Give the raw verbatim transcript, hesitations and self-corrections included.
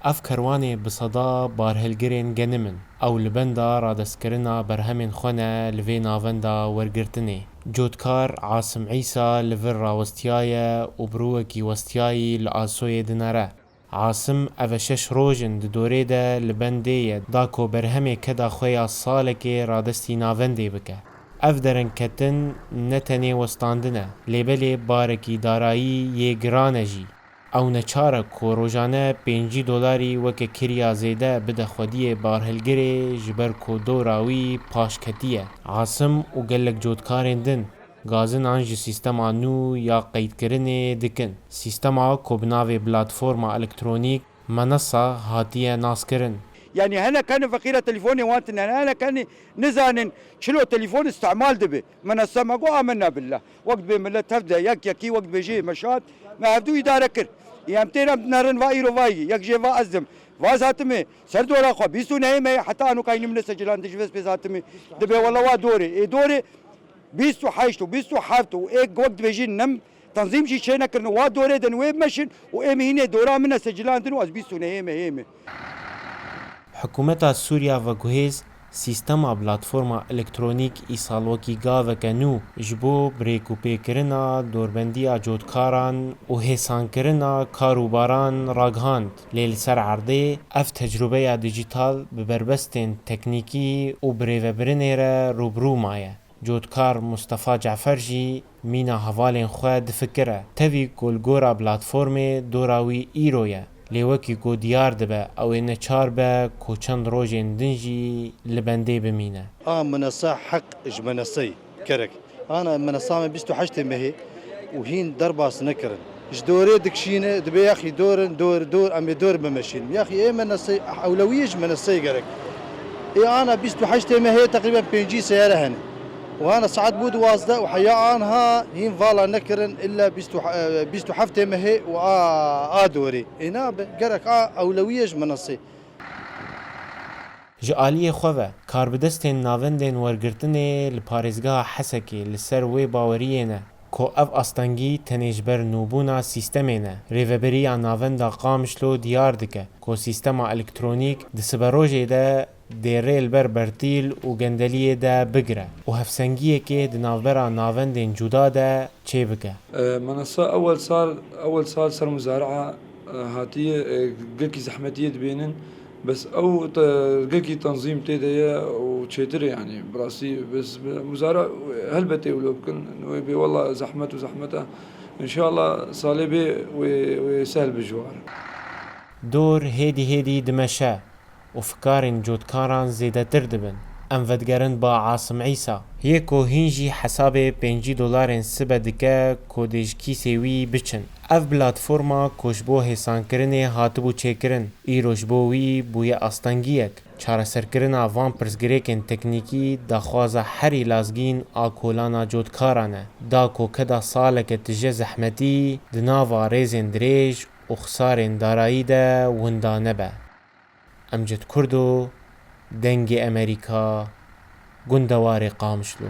Ev kerwanê bi seda barhilgirên genim in. Ew li benda radestkirina berhemên xwe ne li vê navenda wergirtinê. Cotkar Asim Îsa li vir rawestiyaye û bi rûwekî westiyayî li asoyê dinere. Asim eve şeş roj in di dorê de li bendê ye, da ku berhemê keda xwe ya salekê radestî navendê bike. Ev derengketin ne tenê westandin e, lê belê barekî darayî yê giran e jî. Ew neçar e ku rojane pêncî dolarî weke kiriya zêde bide xwediyê barhilgirê, ji ber ku dora wî paş ketiye. Asim û gelek cotkarên din gazinan ji sîstema nû ya qeydkirinê dikin. Sîstema ku bi navê platforma elektronîk Menesa hatiye naskirin. Yanî hinek hene feqîra telefonê wan tune, hinek hene nizanin çilo telefon îstîmal dibe. Menesa me got, amenna billah. Wek dibê millet tev de, yek yekî wek dibêjê meşat, me hevdû îdare kir. Ê em têra em dinerin va îro vayî, yek jê va ez dim. Va ez hatime, ser dora xwe, bîst û nehê me, heta anûkayî nimine secilan di ji vê spêz hatime. Dibê wela wa dorê. Ê dorê, bîst û heşt û bîst û heft û ê wek dibêjî nem tenzîm jî çê nekirin. Wa dorê din wê meşin û ê mihînê dora min e secilandin û ez bîst û nehê me hê me. Hikûmeta Sûriya veguhêz sîstema platforma elektronîk îsal wekî gaveke nû ji bo birêkûpêkirina dorbendiya cotkaran û hêsankirina karûbaran ragihand. Lê li ser erdê ev tecrûbeya dîjîtal bi berbestên teknîkî û birêvebirinê re rûbirû maye. Cotkar Mustafa Cafer jî mîna hevalên xwe difikire. Tevî ku li gora platformê dora wî îro ye, lê wekî ku diyar dibe ew ê neçar be ku çend rojên din jî li bendê bimîne. A menesa heq ji menesey kerek. Ana menesa me bîst û heştê mehê û hîn derbas nekirin. Ji dorê dikişîne, dibê yaxî dor in, dor, dor, em ê dor bimeşînin. Yaxî ê menesey, ewlewiyê ji menesey gerek. Ê ana bîst û heştê mehê teqrîben pêncî seyare hene. Û ana saet bû duwazdeh û heya anha hîn vala nekirin illa bîst û, e, bîst û heftê mehê û a, a dorê. Ê nabe, gerek a ewlewiyê ji menesê. Ji aliyê xwe ve, karbidestên navendên wergirtinê li parêzgeha Hesekê li ser wê baweriyê ne ku ev astengî tenê ji ber nûbûna sîstemê ne. Rêveberiya Navenda Qamişlo diyar dike ku sîstema elektronîk di siberojê de dê rê li ber bertîl û gendeliyê de bigire û hevsengiyekê di navbera navendên cuda de çêbike. E, menasa ewel sal, ewel sal ser muzara'a, e, hatiye, e, gelkî zehmetiyê dibênin. Bes ew te-, gelkî tenzîm tê de ye û çêtir e yanî. Bi rastî, bes, bi muzara helbetê wilo bikin. Wê bê wela zehmet û zehmet e. Înşallah salê bê wê, wê sehl bi ji war. Dor hêdî hêdî dimeşe û fikarên cotkaran zêdetir dibin. Em vedigerin ba Asim Îsa. Yê ku hîn jî hesabê pêncî dolarên sibe dike ku dê ji kîsê wî biçin. Ev platforma ku ji bo hêsankirinê hatibû çêkirin, îro ji bo wî bûye astengiyek. Çareserkirina van pirsgirêkên teknîkî daxwaza herî lazgîn a kolana cotkaran e. Da ku keda saleke tije zehmetî di nava rêzên dirêj û xisarên darayî de winda nebe. Emcid Kurdo, Dengê Emerîka, gundewarê Qamişlo.